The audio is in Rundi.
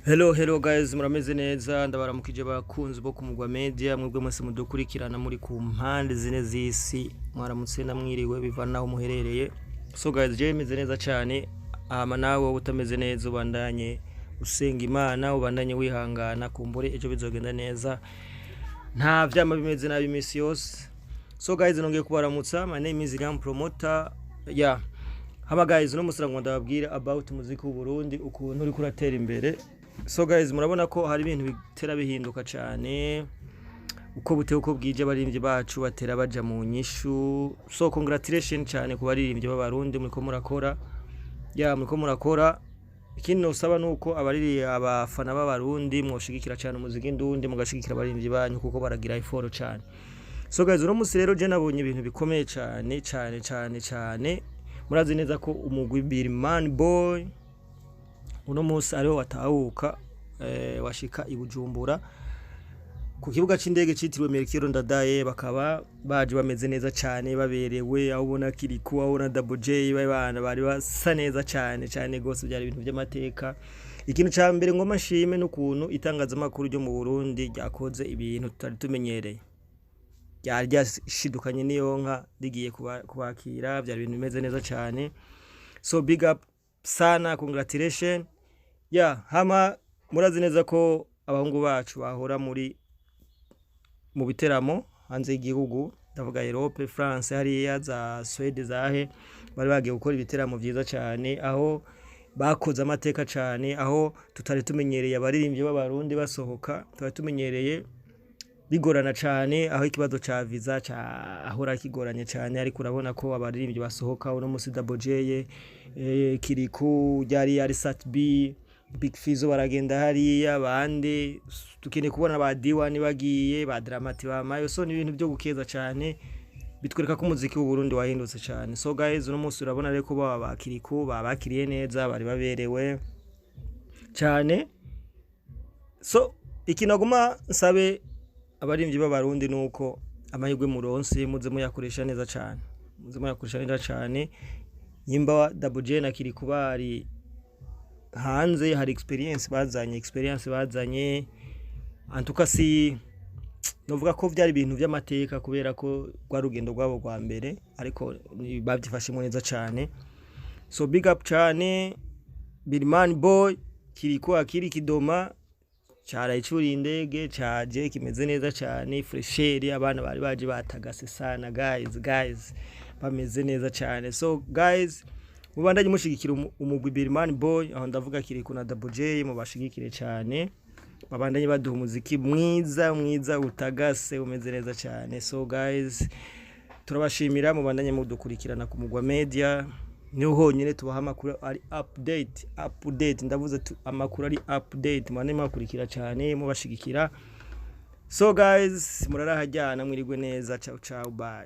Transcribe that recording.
Hello, hello guys, murameze neza? Ndabaramukije bakunzi bo kumugwa media, mwebwe mwese mudukurikirana muri ku mpande zine z'isi. Mwaramutse namwiriwe, bivana naho muherereye. So guys, je meze neza cyane. Hama nawe wowe utameze neza, ubandanye usenga Imana, ubandanye wihangana, kumbure ejo bizogenda neza. Nta vyama bimeze nabi imisi yose. So guys, nongeye kubaramutsa. My name is Liam Promoter. Yeah. Haba guys, uno musi ngo ndababwire about umuziki w'u Burundi, ukuntu uriko uratera imbere. So guys, murabona ko hari ibintu bitera bihinduka cyane uko buteye uko bwije, abaririmbyi bacu batera baja mu nyishu. So congratulation cyane ku baririmbyi b'Abarundi, muriko murakora ya muriko murakora. Ikindi nosaba nuko abariri abafana b'Abarundi mwoshigikira cyane umuziki ndundi, mugashigikira abaririmbyi banyu kuko baragira effort cyane. So guys, uno musi rero je nabonye ibintu bikomeye cyane cyane cyane cyane. Murazi neza ko umugwi Birman Boy uno munsi ariho watahuka, washika i Bujumbura ku kibuga c'indege citiriwe Melchior Ndadaye. Bakaba baje bameze neza cyane, baberewe, aho ubona Kirikou, aho ubona Double J, bana bari basa neza cyane cyane gose. Byari ibintu by'amateka. Ikintu ca mbere ngoma nshime n'ukuntu itangazamakuru ryo mu Burundi ryakoze ibintu tutari tumenyereye, ryari ryashidukanye n'iyo nka rigiye kubakira. Byari ibintu bimeze neza cyane. So big up sana, congratulation. Yeah, hama murazi neza ko abahungu bacu bahora muri mu biteramo hanze y'igihugu, ndavuga Europe, France, hariya za Swede, zahe, bari bagiye gukora ibiteramo vyiza cyane, aho bakoze amateka cyane, aho tutari tumenyereye abaririmbyi b'Abarundi basohoka. Tutari tumenyereye bigorana cyane, aho ikibazo ca visa ca ahora kigoranye cyane, ariko urabona ko abaririmbyi basohoka uno musi, Double J, Kirikou, ryari ari Sat B, Big Fizzo, baragenda hariya bande. Dukeneye kubona ba D1 bagiye, ba Dramati, ba Mayo. So ni ibintu byo gukeza cyane, bitwereka ko umuziki w'u Burundi wahindutse cyane. So guys, uno munsi urabona rero ko baba ba Kirikou babakiriye neza, bari baberewe cyane. So ikintu aguma nsabe abaririmbyi b'Abarundi nuko amahirwe muronse muze muyakoresha neza cyane, muze muyakoresha neza cyane. Nyimba Double J na Kirikou bari hanze, hari experience bazanye, experience bazanye antuka si novuga ko byari ibintu by'amateka, kubera ko rwa rugendo rwabo rwa mbere, ariko babyifashemo neza cyane. So big up cyane Birman Boy, Kirikou akiri Kidoma caraye curiye indege, caje kimeze neza cyane, fraîcheur. Abana bari baje batagase sana guys, guys bameze neza cyane. So guys, mubandanye mushigikira umugwi Birman Boy, aho ndavuga Kirikou na Double J, mubashigikire cyane, babandanye baduha umuziki mwiza mwiza utagase, umeze neza cyane. So guys, turabashimira, mubandanye mudukurikirana ku Mugwa Media, niho honyine tubaha amakuru ari update, update. Ndavuze amakuru ari update, mubandanye mubakurikira cyane, mubashigikira. So guys, murarahajyana, mwirigwe neza. Ciao ciao, bye.